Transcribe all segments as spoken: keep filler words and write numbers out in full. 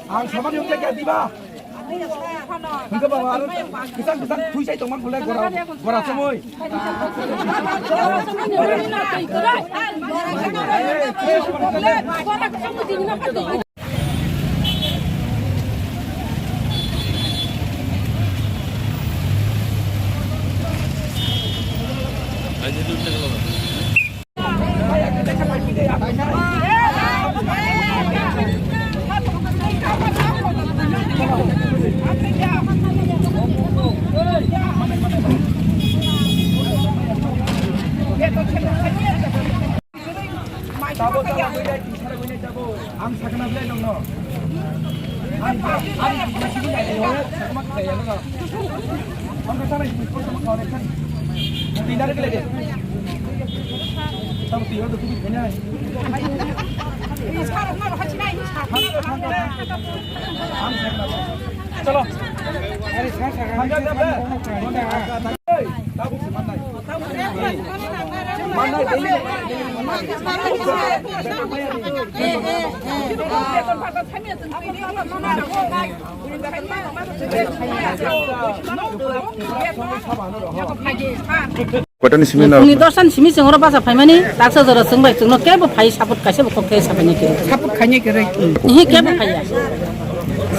Ang samani ungkha kya diba? Hingke baba aro kisang kisang thui sai tongma gulai gora, gora sumui. Ang sakna belai nongno. Ang, ang, ang, ang, Twi nari kele de. Tamo twi hor do twi kene. Chalo. Kotani simi na? Phungni dosan simi chwng oro basa phaimani, taksa jora chwng bai chwngno kebo phai support kaisa bo kok khe sabaini khe. Support khaini khe rei. Ihi kebo phaiya.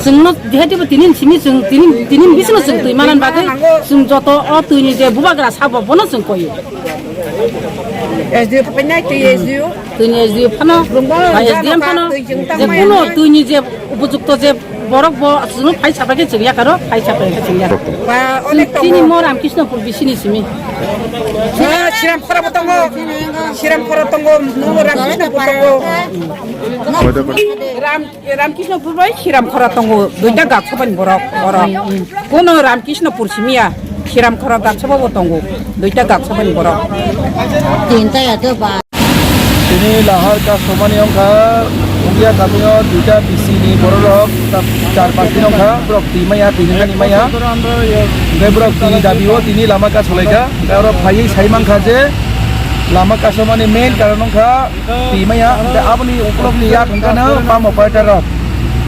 Chwngno diha dibo tinin simi chwng tinin, tinin bisino chwng twi manan bagwi chwng joto o twini je bubagra sabo bono chwng koyo. S D O phainai twi S D O. Twini S D O phano, S D M phano, je kuno twini je upojukto je borok bo chwngno phai sabaini chwng yakaro, phai sabaini chwng yakaro. Ba, onek tongo. Chini mo Ramkrishnopur bisini simi. Ha, Siram khora bo tongo. Siram khora tongo, no Ramkrishnopur tongo. Ram, Ramkrishnopur bai Siram khora tongo, duita gaksa bani borok, borok. Kuno Ramkrishnopur simiya, Siram khora gaksa bo tongo, duita gaksa bani borok. Tinta ya to ba. Tini lahar kasomani wngkha, Ungia kamio duita bisi ni borok rok, ta-, char pas din wngkha, borok twi maya, twi nani maya. Hingke borok tini dabi o tini lama kasolaikha, hingke oro phaiwi sai mankha je lama kasomani main karon wngkha twi maya, hingke aboni ukulokni yak hingkha no pump operator rok.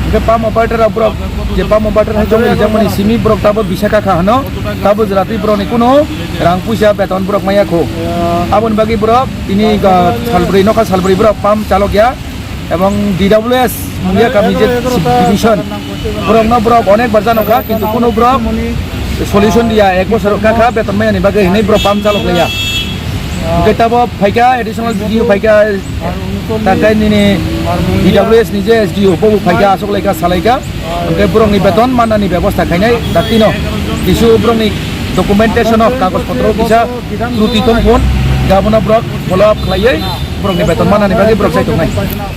Hingke pump operator rok borok je pump operator hai chongwi rijak mani simi borok tabo bisa kakha hano, tabo jwratwi borokni kuno rang puisa beton borok maya kho. Aboni bagwi borok tini, ah, salbrwi nokha salbrwi borok pump chalok ya, ebong D W S Mungia kami je division borok no borok onek bar jano kha, kintu kuno borok solution diya, ek bosor kha kha beton maya ni bagwi hinwi borok pump chalok ya. Hingke tabo phaikha, additional B D O phaikha, takai nini D W S ni je S D O bo phaikha, asok laikha, salaikha. Hingke borokni beton mannani bebosta khainai daktino kisu borokni documentation of kagoj potro kisa luti tong phun, gabono borok follow up khlaiwi borokni beton mannani bagwi borok chai tongnai.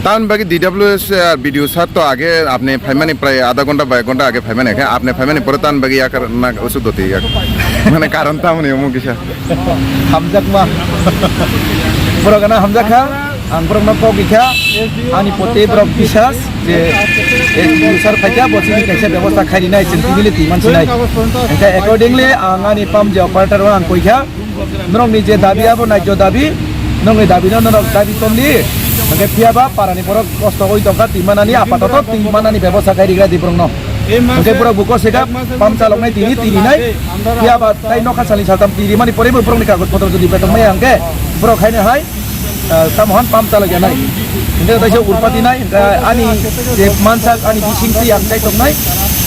Tamni bagwi D W S, eh, B D O sir to age apni phaimani prai adha ghonta ba ek ghonta age phaimani khe apni phaimani pore tamni bagwi yakar na usuk doti yak. Mane karon tamni omo kisa. Hamjakma. Borok gana hamjakha, ang borokno kok ikha, ani pote borok bisas je, eh, sar phaikha, bo chini kaisa bebosta khairi nai, chwng tibili twi mansinai. Hingkhe accordingly, ang ani pam je operator o ang koikha, norokni je dabi abo naijyo dabi, norokni dabi no norok dabi tongdi, hingkhe phiyaba parani borok kosto oi tongkha, twi manani apatoto twi manani bebosta khairi gra di borokno. Hingkhe borok buko seka pam chaloknai tini, tini nai, phiyaba tai nokha salni saltam tini mani pore bo borokni kagoj potro jodi betong maya hingkhe borok haino hai, ah, tamo hwn pam chalok ya nai. Hingkhe taisa urpati nai, hingkhe ani je mansak ani bising twi ang chai tongnai,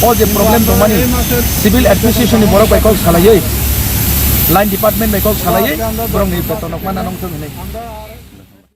o je problem tongmani civil administration ni borok bai kok salaiwi Line department bai kok salai, borokni beton rok mana nong thung hinwi.